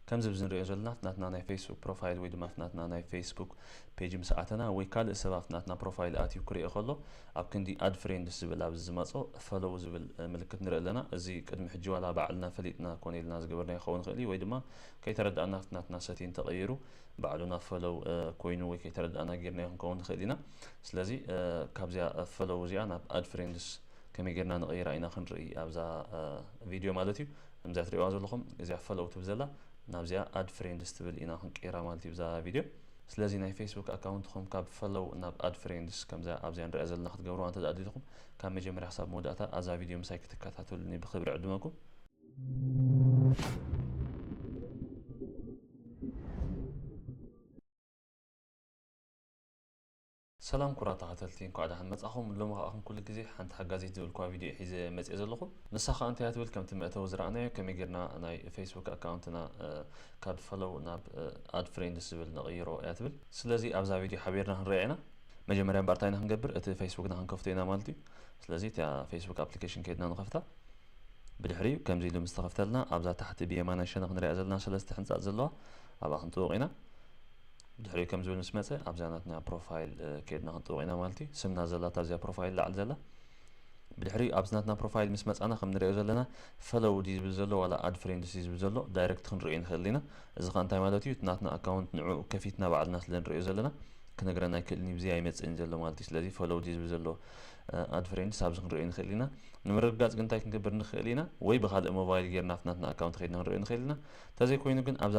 ከምዚ ኣብዚ ንሪኦ ዘለና ናትና ናይ ፌስቡክ ፕሮፋይል ወይ ድማ ናትና ናይ ፌስቡክ ፔጅ ምስ ኣተና ወይ ካልእ ሰብ ኣብ ናትና ፕሮፋይል ኣትዩ ክሪኦ ከሎ ኣብ ክንዲ ኣድ ፍሬንድስ ዝብል ኣብዚ ዝመጾ ፈሎው ዝብል ምልክት ንርኢ ኣለና። እዚ ቅድሚ ሕጂ ዋላ ባዕልና ፈሊጥና ኮነ ኢልና ዝገበርናዮ ክኸውን ይኽእል እዩ ወይ ድማ ከይተረዳእና ናትና ሰቲን ተቐይሩ ባዕሉ ናብ ፈሎው ኮይኑ ወይ ከይተረዳእና ጌርናዮ ክንከውን ንኽእል ኢና። ስለዚ ካብዚኣ ፈሎው እዚኣ ናብ ኣድ ፍሬንድስ ከመይ ጌርና ንቐይራ ኢና ክንርኢ ኣብዛ ቪድዮ ማለት እዩ። ከምዚኣ ትሪእዋ ዘለኹም እዚኣ ፈሎው ትብል ዘላ ናብዚኣ ኣድ ፍሬንድስ ትብል ኢና ክንቀይራ ማለት እዩ ብዛ ቪድዮ። ስለዚ ናይ ፌስቡክ ኣካውንትኹም ካብ ፈሎው ናብ ኣድ ፍሬንድስ ከምዛ ኣብዚኣ ንሪኣ ዘለና ክትገብርዋ እንተ ኣድሊኹም ካብ መጀመርያ ክሳብ መወዳእታ ኣዛ ቪድዮ ምሳይ ክትከታተሉኒ ብክብሪ ዕድመኩም። ሰላም ኩራ ተኸታተልቲ፣ እንኳዕ ደሓን መጻኹም። ሎሚ ከኣ ከም ኩሉ ግዜ ሓንቲ ሓጋዚት ዝብል እኳ ቪድዮ ሒዘ መጽየ ዘለኹ። ንሳ ከኣ እንታይ እያ ትብል? ከምቲ መእተዊ ዝረኣናዮ ከመይ ጌርና ናይ ፌስቡክ ኣካውንትና ካብ ፈሎው ናብ ኣድ ፍሬንድስ ዝብል ነቕይሮ እያ ትብል። ስለዚ ኣብዛ ቪድዮ ሓቢርና ክንሪኣ ኢና። መጀመርያ እምበኣር እንታይ ኢና ክንገብር? እቲ ፌስቡክና ክንከፍቶ ኢና ማለት እዩ። ስለዚ እታ ፌስቡክ ኣፕሊኬሽን ከይድና ንኸፍታ። ብድሕሪኡ ከምዚ ኢሉ ምስ ተኸፍተልና ኣብዛ ታሕቲ ብየማናይ ሸነኽ ንሪኣ ዘለና ሰለስተ ሕንጻጽ ዘለዋ ኣብኣ ክንጥውቕ ኢና። ድሕሪኡ ከም ዝብል ምስ መጸ ኣብዛ ናትና ፕሮፋይል ከድና ክንጥውቕ ኢና ማለት እዩ። ስምና ዘላ ኣብዚኣ ፕሮፋይል ላዕሊ ዘላ። ብድሕሪኡ ኣብዚ ናትና ፕሮፋይል ምስ መጻና ከም ንሪኦ ዘለና ፈሎው ድዩ ዝብል ዘሎ ዋላ ኣድ ፍሬንድስ ድዩ ዝብል ዘሎ ዳይረክት ክንሪኦ ንኽእል ኢና። እዚ ከ እንታይ ማለት እዩ? እቲ ናትና ኣካውንት ንዕኡ ከፊትና ባዕልና ስለ ንሪኦ ዘለና ክነግረና ኣይክእልን እዩ። ብዚ ኣይመጽእን ዘሎ ማለት እዩ። ስለዚ ፈሎው ድዩ ዝብል ዘሎ ኣድ ፍሬንድስ ኣብዚ ክንሪኦ ንኽእል ኢና። ንምርግጋጽ ግን እንታይ ክንገብር ንኽእል ኢና? ወይ ብኻልእ ሞባይል ጌርና ኣብቲ ናትና ኣካውንት ከይድና ክንሪኦ ንኽእል ኢና። እንተዘይኮይኑ ግን ኣብዛ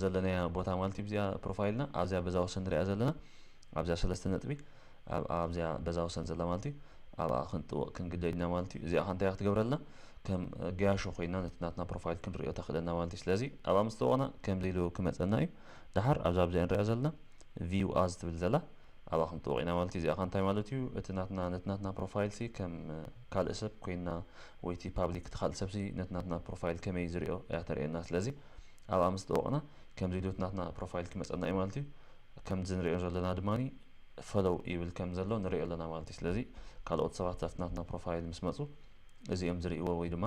ዘለናያ ቦታ ማለት እዩ፣ ኣብዚኣ ፕሮፋይልና ኣብዚኣ በዛ ወሰን ንሪኣ ዘለና ኣብዚኣ ሰለስተ ነጥቢ ኣብዚኣ በዛ ወሰን ዘላ ማለት እዩ። ኣብኣ ክንጥውቕ ክንግደድ ኢና ማለት እዩ። እዚኣ ከ እንታይ ክትገብረልና? ከም ገያሾ ኮይና ነቲ ናትና ፕሮፋይል ክንሪኦ ተኽእለና ማለት እዩ። ስለዚ ኣብኣ ምስ ጠወቕና ከምዚ ኢሉ ክመፀና እዩ። ድሓር ኣብዛ ኣብዚኣ ንሪኣ ዘለና ቪው ኣዝ ትብል ዘላ ኣብኣ ክንጥውቕ ኢና ማለት እዩ። እዚኣ ከ እንታይ ማለት እዩ? እቲ ናትና ነቲ ናትና ፕሮፋይል ሲ ከም ካልእ ሰብ ኮይና ወይ እቲ ፓብሊክ እቲ ካልእ ሰብ ሲ ነቲ ናትና ፕሮፋይል ከመይ ዝሪኦ እያ ተርእየና። ስለዚ ኣብኣ ምስ ጠወቕና ከምዚ ኢሉ እቲ ናትና ፕሮፋይል ክመፀና እዩ ማለት እዩ። ከምዚ ንሪኦ ዘለና ድማ ፈሎው ይብል ከም ዘሎ ንሪኦ ኣለና ማለት እዩ። ስለዚ ካልኦት ሰባት ኣብቲ ናትና ፕሮፋይል ምስ መፁ እዚኦም ዝርእይዎ ወይ ድማ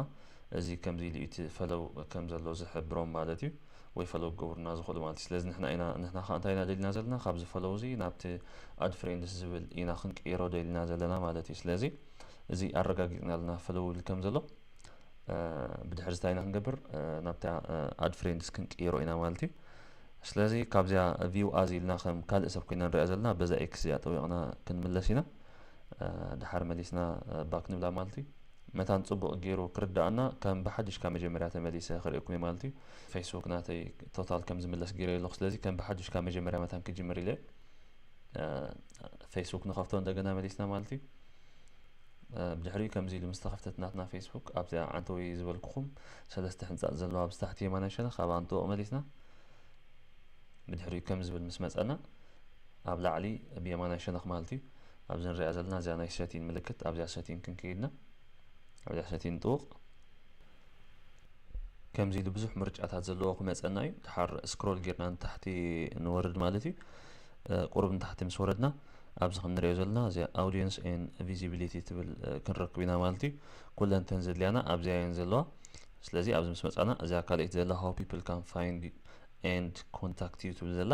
እዚ ከምዚ ኢሉ እቲ ፈሎው ከም ዘሎ ዝሕብሮም ማለት እዩ፣ ወይ ፈሎው ክገብሩና ዝኽእሉ ማለት እዩ። ስለዚ ንሕና ኢና ንሕና ከዓ እንታይ ኢና ደሊና ዘለና? ካብዚ ፈሎው እዚ ናብቲ ኣድ ፍሬንድስ ዝብል ኢና ክንቅይሮ ደሊና ዘለና ማለት እዩ። ስለዚ እዚ ኣረጋጊፅና ኣለና ፈሎው ይብል ከም ዘሎ። ብድሕሪ እዚ እንታይ ኢና ክንገብር? ናብታ ኣድ ፍሬንድስ ክንቅይሮ ኢና ማለት እዩ። ስለዚ ካብዚኣ ቪው ኣዝ ኢልና ከም ካልእ ሰብ ኮይና ንሪኣ ዘለና በዛ ኤክስ እዚኣ ጠዊቕና ክንምለስ ኢና። ድሓር መሊስና ባክ ንብላ ማለት እዩ። መታን ጽቡቕ ገይሩ ክርዳኣና ከም ብሓድሽ ካብ መጀመርያ ተመሊሰ ክርእየኩም እየ ማለት እዩ። ፌስቡክ ናተይ ቶታል ከም ዝምለስ ገይረ ኣለኹ። ስለዚ ከም ብሓድሽ ካብ መጀመርያ መታን ክጅምር ኢለ ፌስቡክ ንኸፍቶ እንደገና መሊስና ማለት እዩ። ብድሕሪኡ ከምዚ ኢሉ ምስ ተኸፍተት ናትና ፌስቡክ ኣብዚኣ ዓንተወይ ዝበልኩኹም ሰለስተ ሕንጻጽ ዘለዋ ብስታሕቲ የማናይ ሸነኽ ኣብኣ ንጥውቕ መሊስና። ብድሕሪኡ ከም ዝብል ምስ መጸና ኣብ ላዕሊ ብየማናይ ሸነኽ ማለት እዩ ኣብዚ ንሪኣ ዘለና እዚኣ ናይ ሰቲን ምልክት ኣብዚኣ ሰቲን ክንከይድና ኣብዚኣ ሰቲን ንጥውቕ። ከምዚ ኢሉ ብዙሕ ምርጫታት ዘለዎ ክመፀና እዩ። ድሓር ስክሮል ጌርና ንታሕቲ ንወርድ ማለት እዩ። ቁሩብ ንታሕቲ ምስ ወረድና ኣብዚ ከም ንሪኦ ዘለና እዚ ኣውዲየንስ ኤን ቪዚቢሊቲ ትብል ክንረክብ ኢና ማለት እዩ። ኩለን ተን ዘድልያና ኣብዚኣ እየን ዘለዋ። ስለዚ ኣብዚ ምስ መፃና እዚኣ ካልኣይቲ ዘላ how people can find and contact you ትብል ዘላ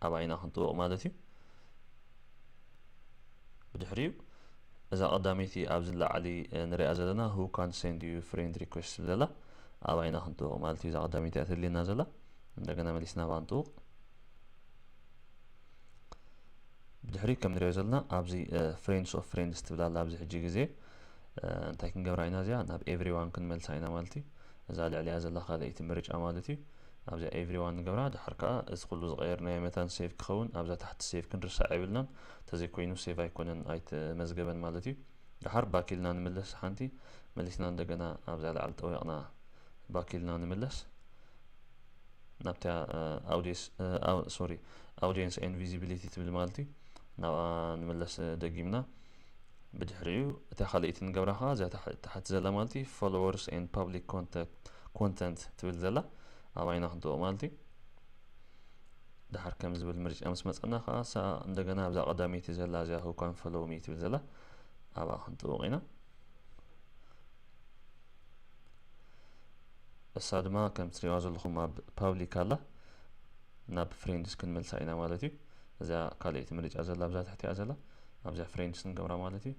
ኣብኣ ኢና ክንጥውቕ ማለት እዩ። ብድሕሪኡ እዛ ቀዳመይቲ ኣብዚ ላዕሊ ንሪኣ ዘለና who can send you friend request ትብል ዘላ ኣብኣ ኢና ክንጥውቕ ማለት እዩ። እዛ ቀዳመይቲ እያ ተድልየና ዘላ። እንደገና መሊስና ኣብኣ ንጥውቕ። ብድሕሪኡ ከም ንሪኦ ዘለና ኣብዚ ፍሬንድስ ኦፍ ፍሬንድስ ትብል ኣላ። ኣብዚ ሕጂ ግዜ እንታይ ክንገብራ ኢና? እዚኣ ናብ ኤቭሪዋን ክንመልሳ ኢና ማለት እዩ። እዛ ልዕሊኣ ዘላ ካልኣይቲ ምርጫ ማለት እዩ። ኣብዚኣ ኤቭሪዋን ንገብራ። ድሓር ከኣ እዚ ኩሉ ዝቐየርናዮ መታን ሴቭ ክኸውን ኣብዛ ታሕቲ ሴቭ ክንርሳዕ የብልናን። እንተዘይኮይኑ ሴቭ ኣይኮነን ኣይተመዝገበን ማለት እዩ። ድሓር ባክ ኢልና ንምለስ ሓንቲ መሊስና እንደገና ኣብዛ ላዕሊ ጠዊቕና ባክ ኢልና ንምለስ። ናብታ ኣውዲስ ሶሪ ኣውዲየንስ ኤን ቪዚቢሊቲ ትብል ማለት እዩ። ናብኣ ንምለስ ደጊምና። ብድሕሪኡ እታ ካልኣይቲ ንገብራ ከኣ እዚኣ ታሕቲ ዘላ ማለት እዩ followers and public content ትብል ዘላ ኣብኣ ኢና ክንጥውቕ ማለት እዩ። ድሓር ከም ዝብል ምርጫ ምስ መፀና ከኣ ሳ እንደገና ኣብዛ ቀዳመይቲ ዘላ እዚኣ who can follow me ትብል ዘላ ኣብኣ ክንጥውቕ ኢና። እሳ ድማ ከም ትሪእዋ ዘለኹም ኣብ ፓብሊክ ኣላ፣ ናብ ፍሬንድስ ክንመልሳ ኢና ማለት እዩ። እዚኣ ካልኣይቲ ምርጫ ዘላ ኣብዛ ትሕቲ እያ ዘላ፣ ኣብዚኣ ፍሬንድስ ንገብራ ማለት እዩ።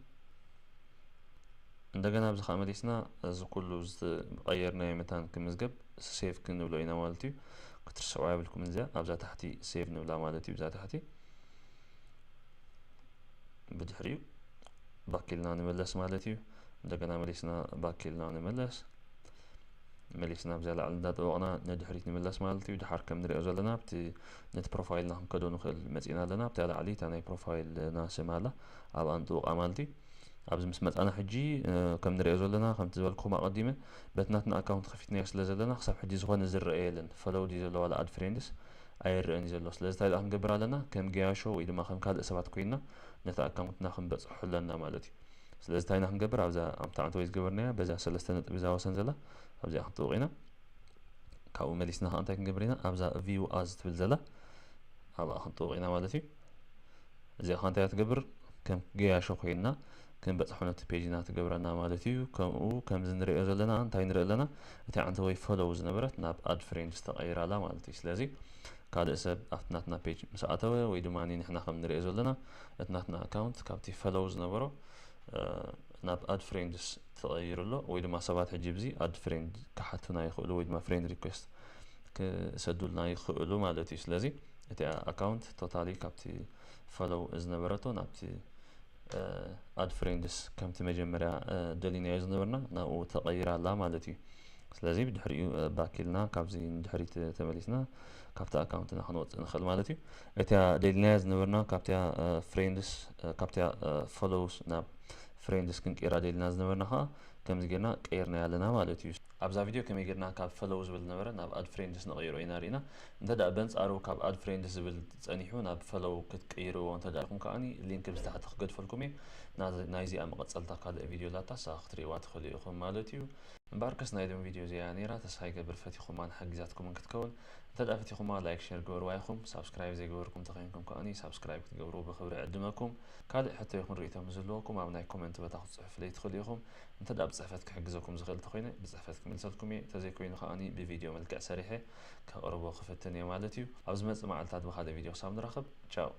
እንደገና ኣብዚ ከዓ መሊስና እዚ ኩሉ ዝቐየርናዮ መታን ክምዝገብ ሴቭ ክንብሎ ኢና ማለት እዩ። ክትርስዕዋ የብልኩም፣ እዚኣ ኣብዛ ታሕቲ ሴቭ ንብላ ማለት እዩ። እዛ ታሕቲ ብድሕሪኡ ባክ ኢልና ንመለስ ማለት እዩ። እንደገና መሊስና ባክ ኢልና ንመለስ። መሊስና ኣብዚኣ ላዕሊ እንዳጠወቕና ንድሕሪት ንምለስ ማለት እዩ። ድሓር ከም ንሪኦ ዘለና ኣብቲ ነቲ ፕሮፋይልና ክንከዶ ንኽእል መፂና ኣለና። ኣብታ ላዕሊ እታ ናይ ፕሮፋይልና ስም ኣላ፣ ኣብኣ ንጥውቓ ማለት እዩ። ኣብዚ ምስ መፃና ሕጂ ከም ንሪኦ ዘለና፣ ከምቲ ዝበልኩም ኣቐዲመ፣ በቲ ናትና ኣካውንት ከፊትናዮ ስለ ዘለና ክሳብ ሕጂ ዝኾነ ዝረአ የለን። ፈሎው ድዩ ዘሎ ዋላ ኣድ ፍሬንድስ ኣይረአን እዩ ዘሎ። ስለዚ እንታይ ደኣ ክንገብር ኣለና? ከም ገያሾ ወይ ድማ ከም ካልእ ሰባት ኮይንና ነቲ ኣካውንትና ክንበፅሖ ኣለና ማለት እዩ። ስለዚ እንታይ ኢና ክንገብር? ኣብዛ ኣብታ ዓንተወይ ዝገበርናያ በዛ ሰለስተ ነጥቢ እዛ ወሰን ዘላ ኣብዚኣ ክንጥውቕ ኢና። ካብኡ መሊስና ከዓ እንታይ ክንገብር ኢና? ኣብዛ ቪው ኣዝ ትብል ዘላ ኣብኣ ክንጥውቕ ኢና ማለት እዩ። እዚኣ ከዓ እንታይ እያ ትገብር? ከም ገያሾ ኮይንና ክንበፅሖ ነቲ ፔጅና ትገብረና ማለት እዩ። ከምኡ ከምዚ ንሪኦ ዘለና እንታይ ንርኢ ኣለና? እቲ ዓንተወይ ፈሎው ዝነበረት ናብ ኣድ ፍሬንድስ ተቐይራ ኣላ ማለት እዩ። ስለዚ ካልእ ሰብ ኣብቲ ናትና ፔጅ ምስ ኣተወ ወይ ድማ ንሕና ከም ንሪኦ ዘለና እቲ ናትና ኣካውንት ካብቲ ፈሎው ዝነበሮ ናብ ኣድ ፍሬንድስ ተቐይሩ ኣሎ። ወይ ድማ ሰባት ሕጂ ብዚ ኣድ ፍሬንድ ክሓቱና ይኽእሉ ወይ ድማ ፍሬንድ ሪኩዌስት ክሰዱልና ይኽእሉ ማለት እዩ። ስለዚ እቲኣ ኣካውንት ቶታሊ ካብቲ ፈሎው ዝነበረቶ ናብቲ ኣድ ፍሬንድስ ከምቲ መጀመርያ ደሊናዮ ዝነበርና ናብኡ ተቐይራ ኣላ ማለት እዩ። ስለዚ ብድሕሪኡ ባክ ኢልና ካብዚ ንድሕሪት ተመሊስና ካብቲ ኣካውንትና ክንወፅእ ንኽእል ማለት እዩ። እቲያ ደሊናያ ዝነበርና ካብቲያ ፍሬንድስ ካብቲያ ፈሎውስ ናብ ፍሬንድስ ክንቀይራ ደሊና ዝነበርና ከዓ ከምዚ ጌርና ቀይርናያ ኣለና ማለት እዩ። ኣብዛ ቪድዮ ከመይ ጌርና ካብ ፈሎው ዝብል ዝነበረ ናብ ኣድ ፍሬንድስ ንቐይሮ ኢና ርኢና። እንተ ደኣ በንጻሩ ካብ ኣድ ፍሬንድስ ዝብል ጸኒሑ ናብ ፈሎው ክትቅይርዎ እንተ ደኣ ኢኹም ከኣኒ ሊንክ ብዝታሕቲ ክገድፈልኩም እየ። ናዚ- ናይዚኣ መቐጸልታ ካልእ ቪድዮ ላታ እሳ ክትርእይዋ ትኽእሉ ኢኹም ማለት እዩ። እምበኣርከስ ናይ ሎሚ ቪድዮ እዚኣ ነይራ፣ ተስፋ ይገብር ፈቲኹማን ሓጊዛትኩምን ክትከውን። እንተ ደኣ ፈቲኹማ ላይክ ሼር ግበርዋ ኢኹም። ሳብስክራይብ ዘይገበርኩም ተኾይንኩም ከኣኒ ሳብስክራይብ ክትገብሩ ብኽብሪ ዕድመኩም። ካልእ ሕቶ ይኹን ርእይቶ ምስ ዝህልወኩም ኣብ ናይ ኮመንት ቦታ ክትጽሕፉለይ ትኽእሉ ኢኹም። እንተ ደኣ ብጽሕፈት ክሕግዘኩም ዝኽእል ተኾይነ ብጽሕፈት ክምልሰልኩም እየ። ተዘይኮይኑ ከኣኒ ብቪድዮ መልክዕ ሰሪሐ ከቕርቦ ክፍትን እየ ማለት እዩ። ኣብ ዝመጽእ መዓልታት ብኻልእ ቪድዮ ክሳብ ንራኸብ ቻው።